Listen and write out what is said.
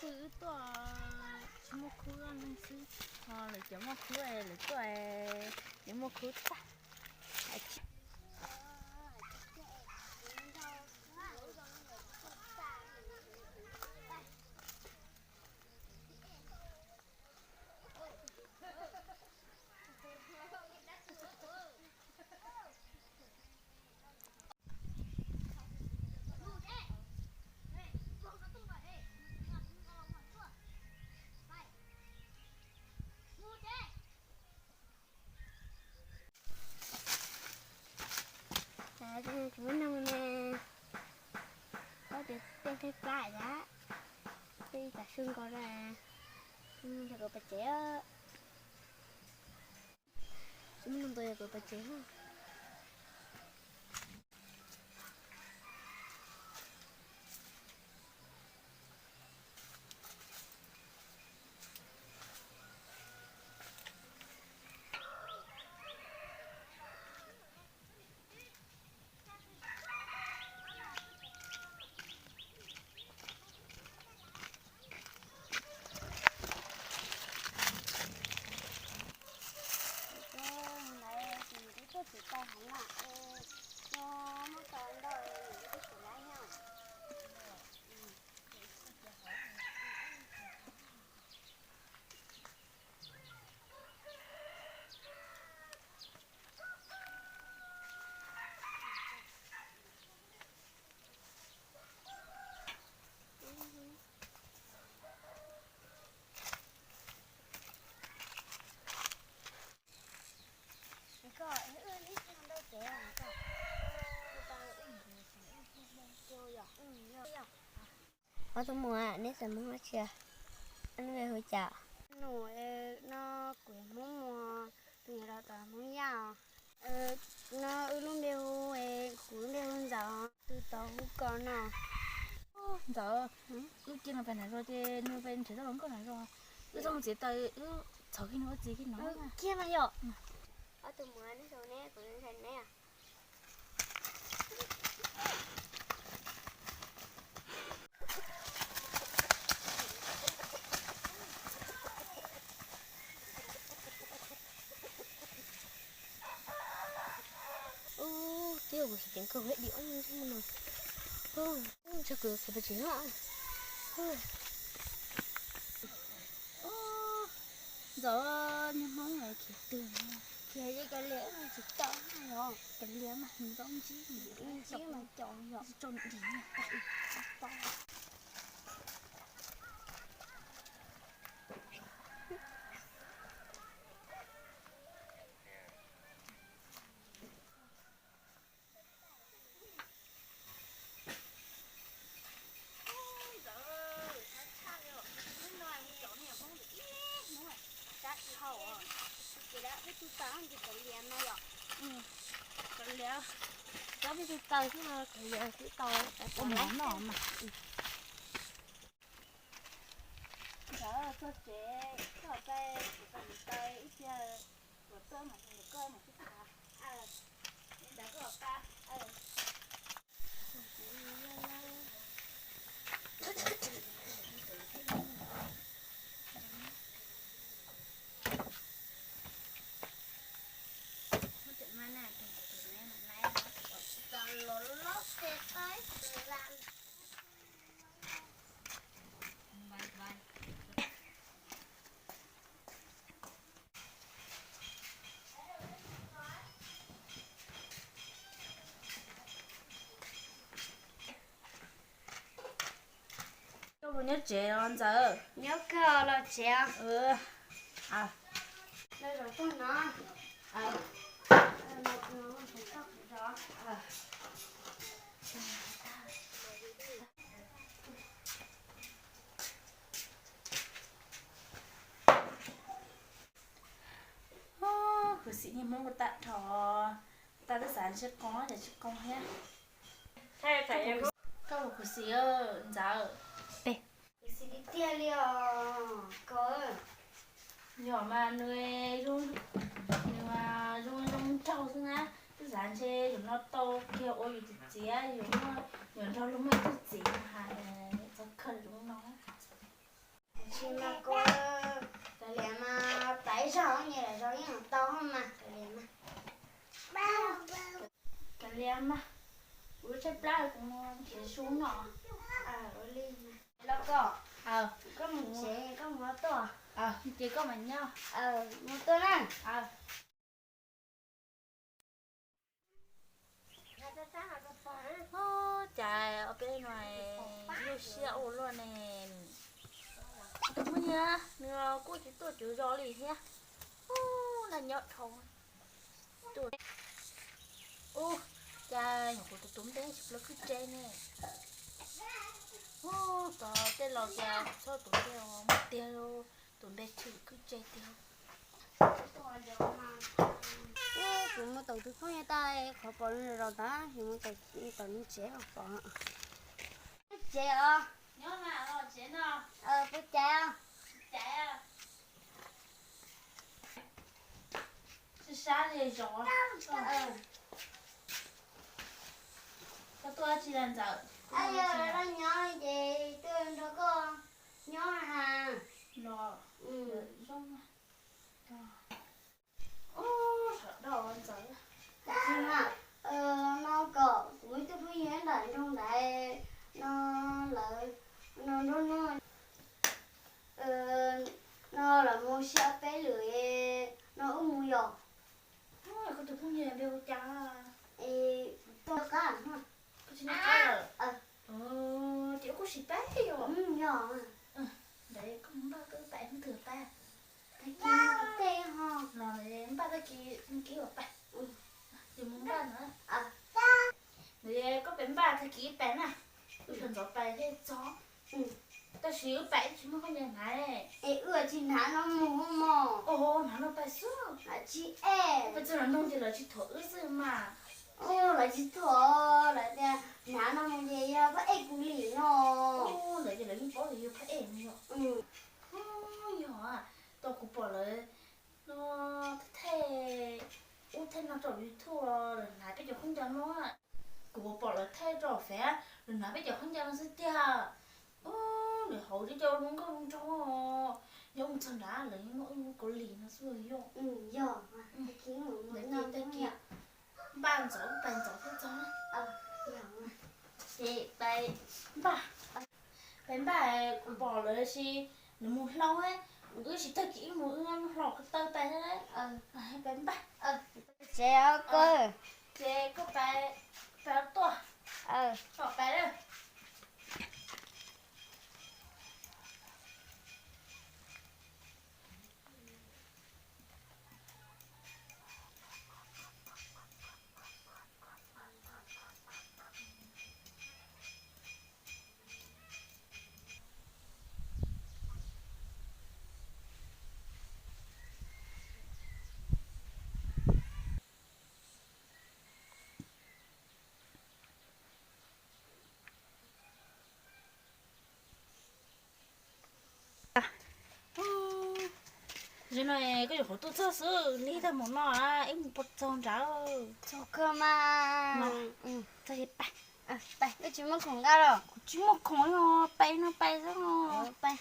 Wb tuaj tsis muaj khub leej xwb, ho lawv cov muaj khub es lawv tuaj es muaj khub tag. Tsis muaj noog ne, ob tug tej qeb plab yam, tej ib tag su nkaus na, yog kuv pais tsev. Tsis muaj noog ntau yog kuv pais tsev. Ntawd ces nws twb tuaj tsis tau heev na, no muab tau ntau nws twb tsis lab nyob. Ob tug muam, neb xav Hmoob dab tsi? Neb npe hu cas? Nub no kuv yog Hmoob Muas, tus nyuam rau tom Hmoob Yaj os. No wb lub npe hu, kuv lub npe hu Ntxawm, tus tod hu Kos no. Ntxawm, wb cia nws pais nram zos ces nws pais nrhiav tau hluas nkauj nram zos, wb txhob mus txiav taws, wb txhom kiag nws ua txiv kiag no. Kiag mas yom. Ob tug muam, neb xav neb, kuv ntshai neb. Ub, twb yog kuv xav ceev kawg ib diav ub no. Ub, ntshe kuv yuav khiav pes tsev no. Ntxawm, niag Hmoob khiav twg, khiav cov lias tsis tau na yom, cov lias mas ntxoov ntsib, ntsib mas cov yom, tsis tau dim. Cov lias, cov peb tug taws xwb, cov lias twb tau ua mov noj mas. Ntxawm, txog tsev koj pais, kuv pais mus taws ib pliag, kuv tuaj mas koj mam sib tham. Li ntawd koj pab. Koj puas nyob tsev os Ntxawm? Nyob kawg los tsev. Los zaum tag no. Khuv xim niag Hmoob ko tag nrho, tag twb xav ntsib qoo ces tsis qoo thiab. Koj puas khuv xim Ntxawm? Khuv xim tiag tiag li os. Yog mas nws, nws zoo zoo nraug xwb na, twb xav ntshe yus no tau kiag ua yus tus txiv, yus yuav nrog luag muaj ib tug txiv hais txog kawg zoo no. Mas kuv kav liam mas pais zog nyias lawm zog yeej tau mas kav liam mas. Kav liam mas, kuv tshaib plab kuv mus nrhiav su noj. Los koj, koj mus tsev koj mus tuaj, ces koj mam nyob, mus tuaj na. Ub, cas ob peb no lub siab ua luaj ne. Tus muaj nyiaj nws kuj tsis tuaj cuv zos li thiab. Ub, nag nyob dhau. Ub, cas nyuam qhuav tus tus npe tsis plab khwb tse ne. Ub, tom tej laus cas txhob tus npe mus tiag, tus npe tshwm khwb tse tiag. Kuv mus tom tus phooj ywg tas qhov pom nws zaum tas, kuv mus tom nws tsev pom. Tsev os. Pub caiv os. Sab sab li zos. Koj tuaj tsis los Ntxawm? Los nyob ces tuaj nrog koj nyob ha. Los zoo. Sawv daws Ntxawm, no kom kuv ib tug phooj ywg ntawm nroog ntawd no, lawv no nruab no, no lawv mus sib ob peb lwm no wb mus yom. Koj tus phooj ywg npe hu cas? Tuaj qab, koj tsis nyob qab lawm. Ces wb kuj sim pab yom. Yog. Ntawd koj mus npaj koj pab mus twg pab? Tag kis tej ho los npaj tag kis kib pab. Ces mus npaj na. Koj pab npaj tag kis pab na. Wb sawv ntxov pais thiaj txog. Tab sis wb pais tsis muaj khaub ncaws hnav. Es wb tsis hnav no mus mog. Hnav no pais xwb. Tsis es, pais txog nroog ces lawv tsis thuam wb xwb mas. Lawv tsis thuam, lawv tias hnav no mus ces yog phab ej kuv li no. Lawv ces lawv yeej paub tias yog phab ej no yom. Yog, tau kuv pom lawv no, thaij, ub, thaij no rau YouTube los lawv hnav peb cov khaub ncaws no. Kuv pom lawv thaij rau Fev, lawv hnav peb cov khaub ncaws no xwb tiag. Ub, lawv hauv cov cov zoo nkauj zoo nraug, yog mus txog nrad lawv yeej muab wb ua Kaus Lim no xwb yom. Yog, tag kis, tag kis npaj ntxov pais ntxov thiaj txog. Ces pais npaj, pais npaj, kuv pom lawv si, lawv mus hlau, wb tsis tag kis wb mus, wb hlau ko taw pais. Pais npaj. Tsev os koj. Ces koj pais, pais tuaj, koj pais lawm. Zaum no koj yuav qhuav tuaj txog xwb, lig tag mus no, ib mus puas txog nrad? Txog kawg mas. Txog ces pais. Pais, koj tsis muaj khoom nqa los? Kuv tsis muaj khoom li os, pais no pais xwb os. Pais.